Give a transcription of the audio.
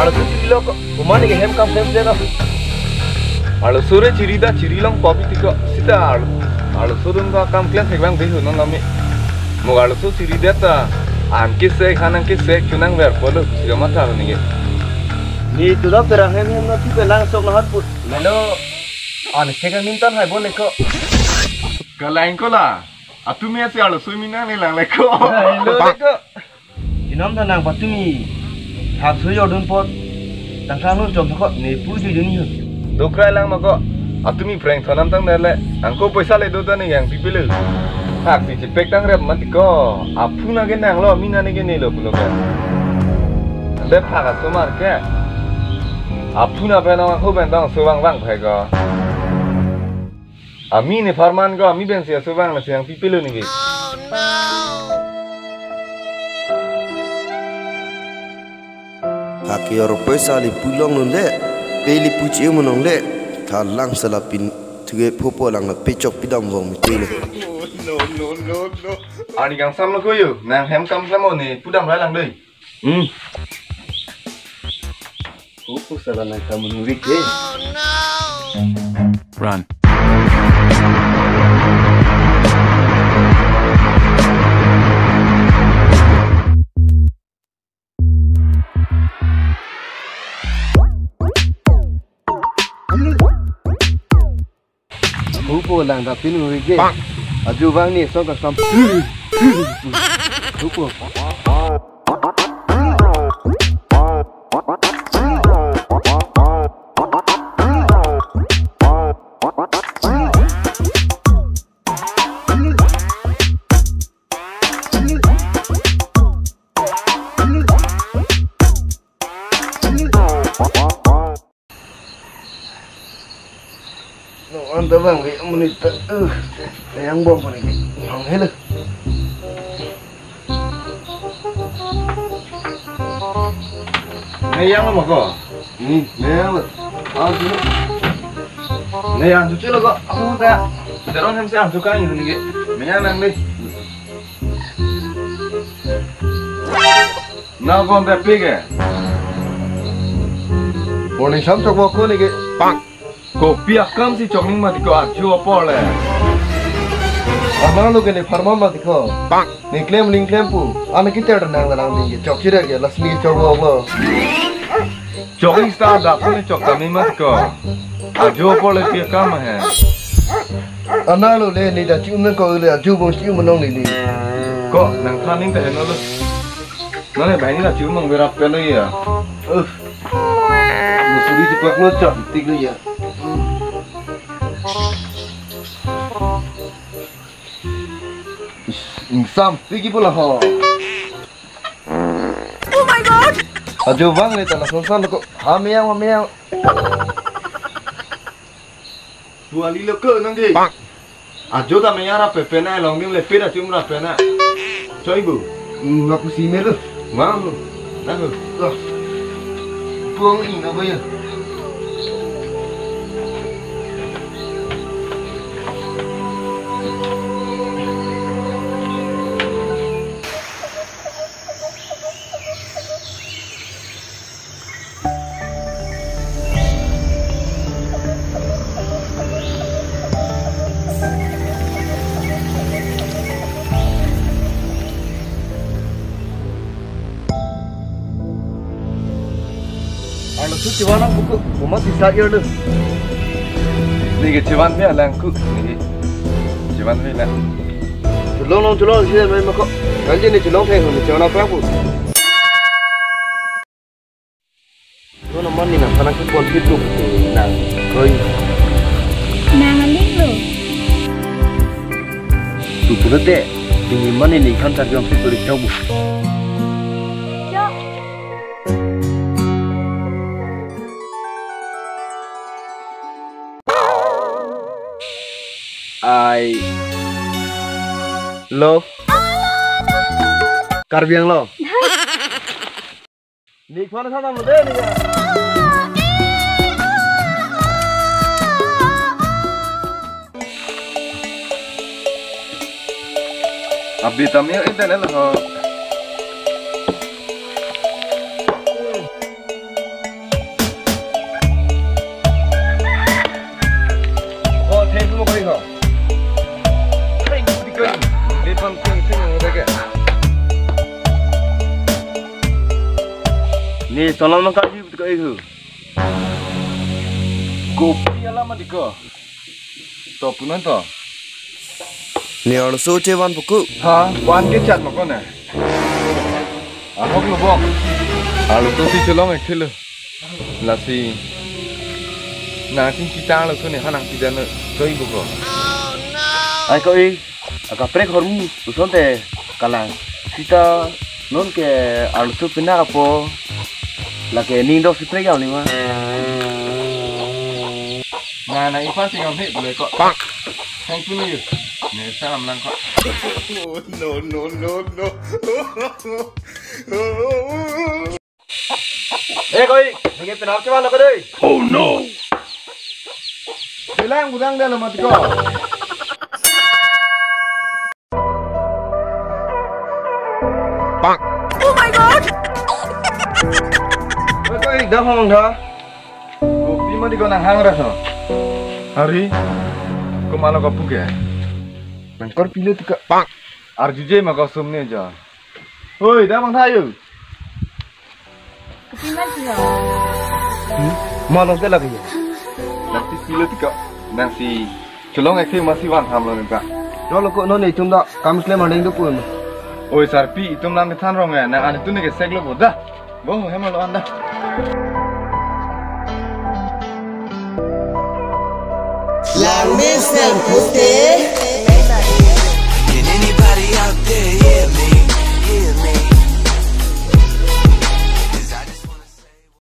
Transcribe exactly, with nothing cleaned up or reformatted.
Arloso chirilo ko, komat neke hem kam klem klem lo. Arloso re chiri ta chiri long papi tiko, sita arlo, arloso dun ko kam klem thek bang behu non lami. Mo arloso chiri det ta, an ke sek, han an ke sek, chunang ver polo, sika matha neke. Ni tuda perang hem hem na tu pelang sok na hat put. Melo, an ke kan mintan hai bon neko. Kalang ko la. Atumi asi arloso mi nangne lang leko. Hello leko. Inam ta nang patumi. Hak so jordun pot. Tangka nun chom thakot ne pu ju juni ho. Dokrai lang mako. Atumi prank thonam tang dale. Angko paisa le do ta ne yang pipilil. Hak si chepek tang rep mati ko. Aphu na ke nanglo, mi na ne ke nelo pulo ke. Ande phak asomar ke. Aphu na pen angko pen tang so vang vang phai ko. Ami ne pharman ko, ami pensi aso vang nasi nangpipilo neke. Hake oro paisa le pu longlunde, pe le pu chi-e mo longle, tha lang sala pin thuge phopo lang la pechok pidam vong mi pilo. No, no, no, no. Arni kangsam lo ko yo, nang hem kam klem mo ne, pudam rai lang dei. Hmm. Upu sala nang kamu nuri ke. Run. Upu lang dapin uri ke. Aju vang ni so kasam. Upu. No, anta bang ke menit ta, uh, yang bom pada ke, ngong helo. Ne yang lo mako? Hmm, ne yang lo. Ah, sini. Ne yang cuci lo ko. Aku ta. Teron hem se ang cukai ini ke. Ne yang nang deh. Na kon ta pik eh. Morning sam chok mo ko ne ke. Pak. Kopi akam si chokning mati ko arju apor le. Amar lo ke ne pharma mati ko. Pak. Ne klem ling klem pu. Ane kiter nang nang ding ke chok chira ke lasmi chok lo lo. Chokning sta da pu ne chok tami mati ko. Arju apor le pi akam he. Amar lo le ne da chu men ko le arju bong chu men nong le le. Ko nang thaning ta heno lo. Nang le bahini la chu mong berap pen lo ya. Uh. Musuri cepat lo chok tik lo ya. Ish, ingsam, pigi pula ho. Oh my God! Ajo bang ni tala sonsan ko. Ha meyang, ha meyang. Buali lo ko nang di. Pak. Ajo ta meyang rap pepe na long dim le peda chum rap pena. Choi bu. Ngaku si melu. Wang. Nah. Wah. Puang ing apa ya? Arloso chevan nang buku, mama sisa ir lu. Neke chevan me alang ku, neke chevan me lang. Chelong long chelong si me mako. Kanji ne chelong theng ne chevan apa pu. Lo naman ni nang panak ke pon pit tu nang koi. Nang aling lo. Tu pulote, ini man ini kan tak yang pit tu di kamu. I love Karbi Anglong. Ni phone sa nang de ni ya. Abi tamio internet lo. Ko thek mo koi ho. Thek mo koi. Ni pan thek thek mo koi ke. Ni tolong nang kaji koi ho. Kopi alam adiko. To punon to. Ni arloso chevan puku. Ha, van ke chat mako na. Ahok lo bok. Arloso si cholong ek thilo. Lasi. Nang sing citang lo suni hanang pidan lo. Choi buko. Ai koi. Akaprek hormu. Usonte kalang. Sita non ke arloso pina kapo. Lake ning dok si prek yaw ni ma. Na na ipa sing am he bule ko. Pak. Thank you ni. Ne salam lang ko. No, no, no, no. Eh koi, ningke penap cuma lo ko dei. Oh no. Bilang budang dia lo mati ko. Pak. Oh my God. Oi, oi, dah ngomong dah. Kopi ma di ko nang hang ras no. Hari, ko malo ko puke. Nang kor pilo tika. Pak. Arjuje ma ko sum ne ja. Oi, dah bang thayu. Kopi ma sih ya? Hmm? Malo te lagi ya. Nang si pilo tika. Nang si cholong ek thek masi van ham lo nengka. Lo lo ko non itum dak kam klem adeng do pun. Oi sarpi itum lam than rong ya. Nang an itum ne ke sek lo boda. Bo hem lo anda. Langmesen Puste.